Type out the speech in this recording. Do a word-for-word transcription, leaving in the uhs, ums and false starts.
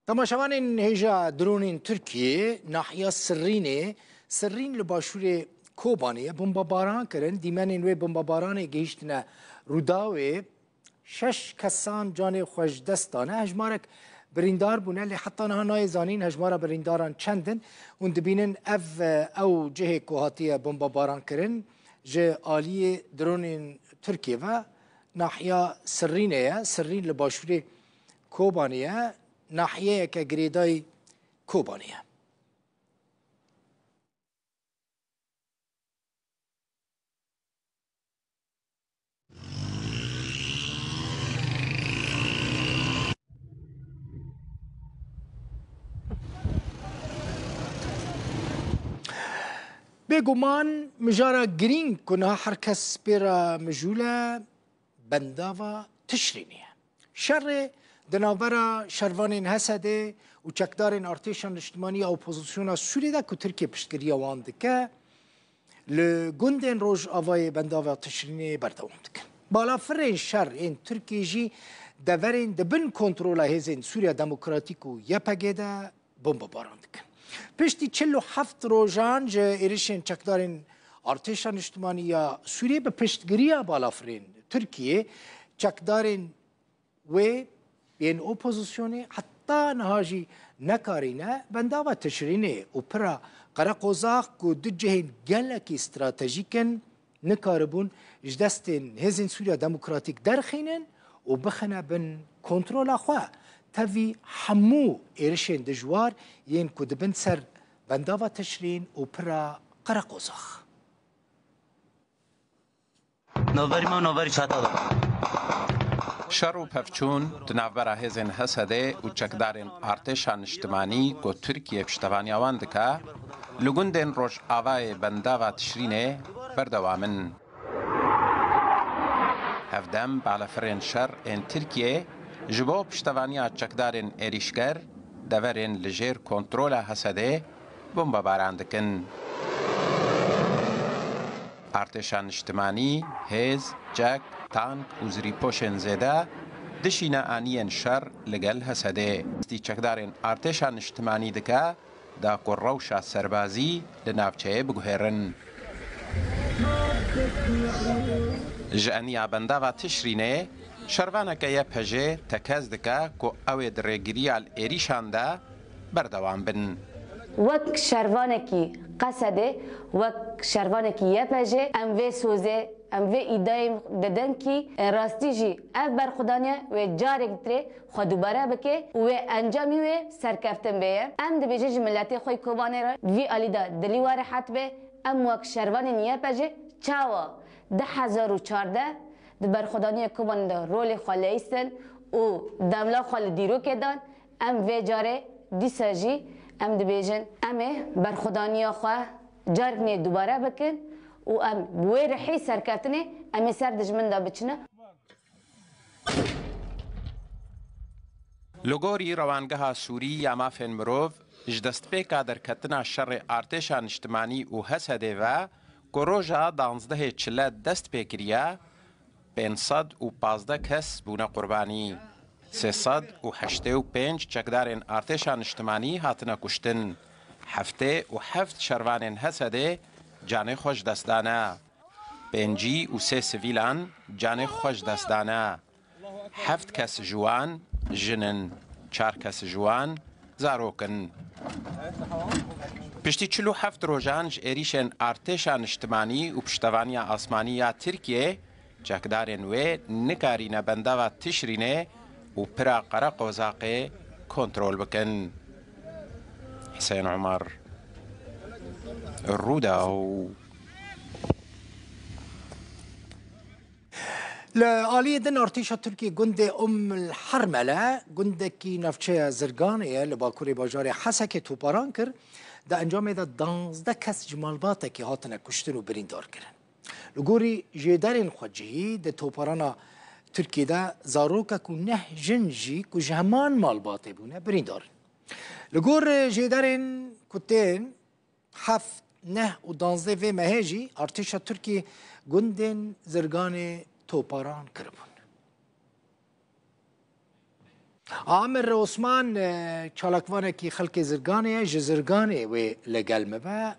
Temaşevanên hêja dronên Tirkiyê, nahiya Sirrînê, Sirrîn li başûrê Kobanê ye, bombebaran kirin. Dîmenên wê bombebaranê gihîştine Rûdawê. Şeş kesan canê xwe ji dest dane. Hejmarek birîndar bûne, lê heta niha nayê zanîn hejmara birîndaran çend in. Hûn dibînin ev, e, ew cihê ku hatiye bombebaran kirin ji aliyê dronên Tirkiyê ve nahiya Sirrînê ye. Sirrîn li başûrê Kobanê ye. Nahiyeyeke girêdayî Kobanê ye. Bêguman mijara girîng ku niha her kes pê re mijûl e, bendava Tişrînê ye. Şerê di navbera şervanên H S D û çekdarên Artêşa Niştimanî ya Opozisyona Sûriyê de ku Tirkiye piştgiriya wan dike, li gundên Rojavayê bendava Tişrînê berdewam dikin. Balafirên şer ên Tirkiyê jî deverên di bin kontrola hêzên Sûriya Demokratîk û Y P G de bombebaran dikin. Piştî çil û heft rojan ji êrişên çekdarên Artêşa Niştimanî ya Sûriyê bi piştgiriya balafirên Tirkiyê, çekdarên wê yên opozisyonê heta niha jî nekarîne bendava Tişrînê û pira Qereqozax ku du cihên gelekî stratejîk in, nikaribûn ji destên Hêzên Sûriya Demokratîk derxînin û bixine bin kontrola xwe. Tevî hemû êrişên dijwar yên ku dibin ser bendava Tişrîn û pira Qereqozax. Navberî me û navberî çeta de. Şer û pevçûn di navbera hêzên H S D û çekdarên Artêşa Niştimanî ku Tirkiye piştevaniya wan dike, li gundên Rojavayê bendava Tişrînê berdewam in. Hevdem balafirên şer ên Tirkiyê ji bo piştevaniya çekdarên êrîşger deverên li jêr kontrola H S D bombebaran dikin. Artêşa niştimanî, hêz, çek, tank û zirîpoşên zêde dişîne aniyên şer li gel H S D. Destî çekdarên artêşa niştimanî dike da ku rewşa serbazî li navçeyê biguhêrin. Ji eniya bendava Tişrînê, şervaneke Y P G tekez dike ku ew ê di rêgiriya li êrîşan de berdewam bin. Wek şervanekî Qesedê, wek şervanekî Y P G, em vê sozê, em vê îdayê didin kî rastî jî ev berxwedaniye wê carek dirê xwe dubare bike û wê encamî wê serkeftin bê ye. Em dibêjin ji miletê xwe yê Kobanê re vî alî de dilî we rehet be. Em wek şervanên Y P G çawa du hezar û çardeh di berxwedaniya Kobanê de rolê xwe leyîstin û demla xwe li dîrokê dan, em vê carê dîsa jî em dibêjin, em ê berxwedaniya xwe carek nê dubare bikin û em bi wê rihî serkeftinê em ê ser dijmin de biçine. Li gorî Rewangeha Sûrî ya Mafên Mirov, ji destpêka derketina şerê artêşa niştimanî û H S D ve ku roja danzdehê çile dest pê kiriye, pênc sed û pazdeh kes bûne qurbanî. Sê sed û heştê û pênc çekdarên artêşa niştimanî hatine kuştin. Heftê û heft şervanên H S D canê xwe ji dest dane. Pêncî û sê sivîlan canê xwe ji dest dane. Heft kes ji wan jin in, çar kes ji wan zarok in. Piştî çil û heft rojan ji êrîşên artêşa niştimanî û piştevaniya asmanî ya Tirkiyê, çekdarên wê nikarîne bendava Tişrînê û pira Qereqozaqê kontrol bikin. Husên Umar, Rûdaw. Li aliyê din artêşa Tirkiyê gundê Umm el Hermele, gundekî navçeya Zirganê ye, li bakurê bajarê Hesekê toparan kir. Di encamê de danzdeh kes ji malbatekî hatine kuştin û birîndar kirin. Li gorî jêderên xwecihî di toparana Tirkiyê de zarokek û neh jin jî ku ji heman malbatê bûne birîndar in. Li gor jêderên ku tên, heft, neh û danzdeh vê mehê jî artêşa Tirkiyê gundên Zirganê toparan kiribûn. Amir Osman, e, çalakvanekî xelkê Zirganê ye, ji Zirganê wê li gel me be.